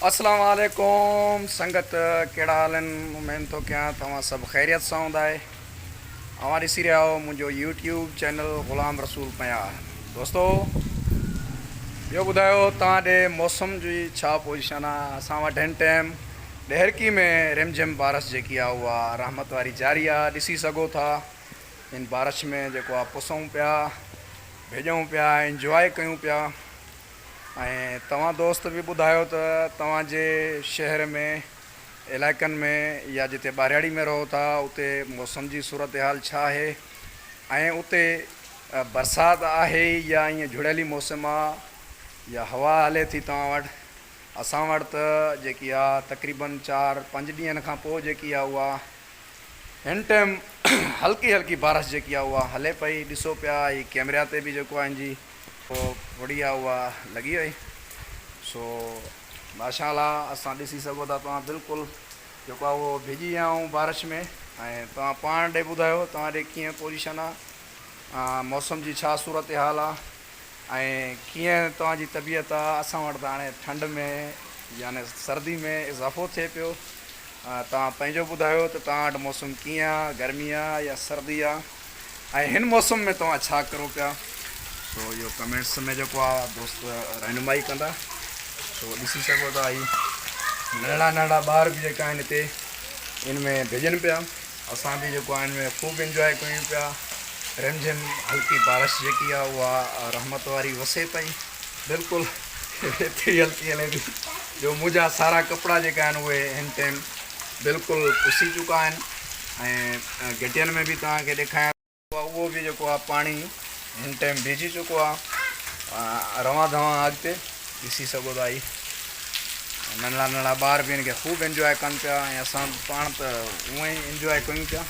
اسلام عليڪم سنگت ڪهڙا حال آهن اميد ٿو ڪيان توهان سڀ خيريت سان هوندا اوهان ڏسي رهيا آهيو منهنجو يوٽيوب چينل غلام رسول پنهيار دوستو ٻيو ٻڌايو توهان ڏي موسم جي ڇا پوزيشن آهي اسان وٽ هن ٽائيم ڏهرڪي ۾ رم جھم بارش جيڪي آهي اها رحمت واري جاري آهي ڏسي سگهو ٿا هن بارش ۾ جيڪو آهي پسون پيا ڀيڄون پيا انجواء ڪيون پيا ۽ توهان دوست به ٻڌايو ته توهان جي شهر ۾ علائقن ۾ يا جتي ٻاهرياڙي ۾ رهو ٿا اتي موسم جي صورتحال ڇا آهي ۽ اتي برسات آهي يا ائين جهڙيلي موسم آ يا هوا هلي ٿي توهان وٽ اسان وٽ ته جيڪي آ تقريبن چار پنج ڏينهن کان پوء جيڪي آ اها هن ٽائيم هلڪي هلڪي بارش جيڪي آ اها هلي پئي ڏسو پيا هي ڪيمرا تي به جيڪو آ هن جي ڦڙي آ اها لڳي وئي سو ماشاء الله اسان ڏسي سگهو ٿا توهان بلڪل جيڪو آ اهو ڀڄي ويا آهيون بارش ۾ ۽ توهان پاڻ ڏي ٻڌايو توهان ڏي ڪيئن پوزيشن آ موسم جي ڇا صورتحال آ ۽ ڪيئن توهان جي طبيعت آ اسان وٽ ته هاڻي ٺنڊ ۾ يعني سردي ۾ اضافو ٿئي پيو توهان پنهنجو ٻڌايو ته توهان وٽ موسم ڪيئن آ گرمي آ يا سردي آ ۽ هن موسم ۾ توهان ڇا ڪرو پيا سو اهو ڪمينٽس ۾ جيڪو آ دوست رهنمائي ڪندا سو ڏسي سگهو ٿا هي ننڍڙا ننڍڙا ٻار به جيڪا آهن هتي ان ۾ ڀڄن پيا اسان به جيڪو آهي ان ۾ خوب انجواء ڪيون پيا رم جھم هلڪي بارش جيڪي آهي اها رحمت واري وسي پئي بلڪل ايتري هلڪي هلي ٿي جو منهنجا سارا ڪپڙا جيڪا آهن اهي هن ٽائيم بلڪل پسي چڪا آهن ۽ گهٽين ۾ به توهان کي ڏيکايان اهو به جيڪو آهي پاڻي هن ٽائيم بيهجي چڪو آهي روان ڌوان اڳتي ڏسي سگهو ٿا هي ننڍڙا ننڍڙا ٻار به هن کي خوب انجواء ڪن پيا ۽ اسان پاڻ ته اونئن ئي انجواء ڪيون پيا.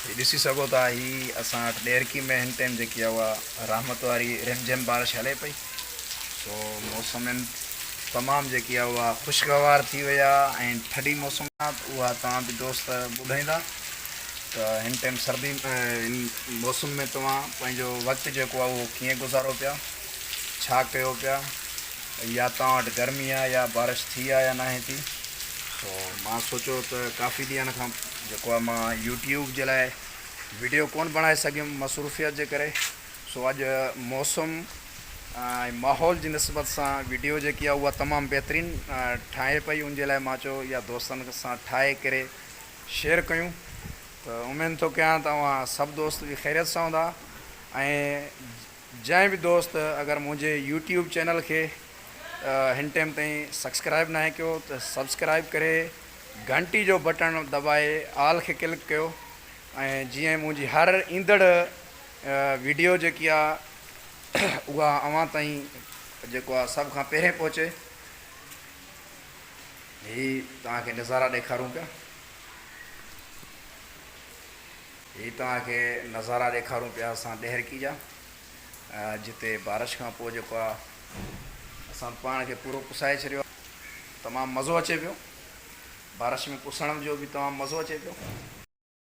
هي ڏسي سگهو ٿا هي اسان وٽ ڏيرڪي ۾ هن ٽائيم جيڪي آهي اها رحمت واري رم جھم بارش هلي پئي سو موسم تمام جيڪي آهي اها خوشگوار ٿي وئي آهي ۽ ٺڍي موسم آهي ته اها توهان به دوست ٻڌائيندا ته هن ٽائيم سردي هن موسم ۾ توهان پنهنجو وقت جيڪو آهي اهو ڪيئن گذارو پيا ڇا ڪيو پيا يا توهان وٽ گرمي آهي يا بارش ٿي آهي يا ناهي ٿي سو مان سوچيو ته ڪافي ڏينهن کان جيڪو آهي مان يوٽيوب جي لاء وڊيو ڪون بڻائي سگهيم مصروفيت جي ڪري سو اڄ موسم ۽ ماحول جي نسبت سان وڊيو جيڪي آهي اها تمام بهترين ٺاهي پئي ان جي لاء مان چيو اها دوستن سان ٺاهي ڪري شيئر ڪيون ته اميد ٿو ڪيان ته اوهان سڀ دوست به خيريت سان هوندا ۽ جنهن به دوست اگر منهنجي يوٽيوب چينل کي هن ٽائيم تائين سبسڪرائب ناهي ڪيو ته سبسڪرائب ڪري گهنٽي جو بٽڻ دٻائي آل کي ڪلڪ ڪيو ۽ جيئن منهنجي هر ايندڙ ويڊيو جيڪي آ اها اوهان تائين جيڪو آ سڀ کان پهرين پهچي. هي توهان کي نظارا ڏيکارون پيا. هي توهان کي نظارا ڏيکارون پيا اسان ڏهرڪي جا جتي بارش کان پوء جيڪو آ اسان پاڻ کي پورو پسائي ڇڏيو آ تمام مزو اچي پيو بارش ۾ پسڻ جو به تمام مزو اچي پيو.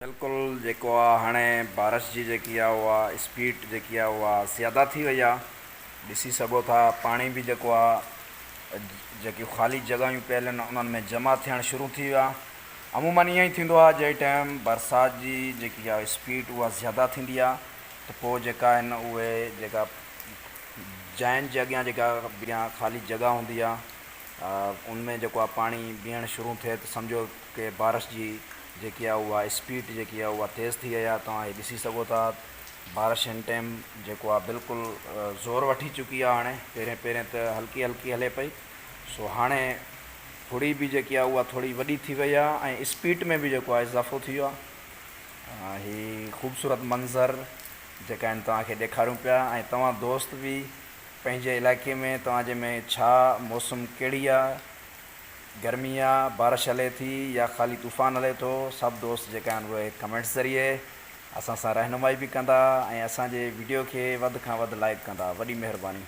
بلڪل جيڪو آ هاڻي بارش جي جيڪي آ اها اسپيڊ جيڪي آ اها زياده ٿي وئي آ ڏسي سگهو ٿا پاڻي به جيڪو آ جيڪي خالي جڳهيون پيل آهن انهن ۾ جمع ٿيڻ شروع ٿي ويا عموماً ائين ئي ٿيندو آ جنهن ٽائيم برسات جي جيڪي آ اسپيڊ اها زياده ٿيندي آ ته پوء جيڪا آهن اهي جيڪا جاين جي اڳيان جيڪا خالي جڳهه هوندي آ ان ۾ جيڪو آ پاڻي بيهڻ شروع ٿئي ته سمجهو ڪي بارش جي جيڪي آ اها اسپيڊ جيڪي آ اها تيز ٿي وئي آ توهان هي ڏسي سگهو ٿا بارش هن ٽائيم جيڪو آ بلڪل زور وٺي چڪي آ هاڻي پهرين پهرين ته هلڪي هلڪي هلي پئي سو هاڻي ڦڙي به جيڪي آ اها ٿوري وڏي ٿي وئي آ ۽ اسپيڊ ۾ به جيڪو آ اضافو ٿي ويو آ هي خوبصورت منظر جيڪا آهن توهان کي ڏيکاريون پيا ۽ توهان دوست به پنهنجي علائقي ۾ توهان جي ۾ ڇا موسم ڪهڙي آ گرمي آ بارش هلي ٿي يا خالي طوفان هلي ٿو سڀ دوست جيڪا آهن اهي ڪمينٽس ذريعي اسان سان رهنمائي به ڪندا ۽ اسان جي وڊيو کي وڌ کان وڌ لائيڪ ڪندا وڏي مهرباني.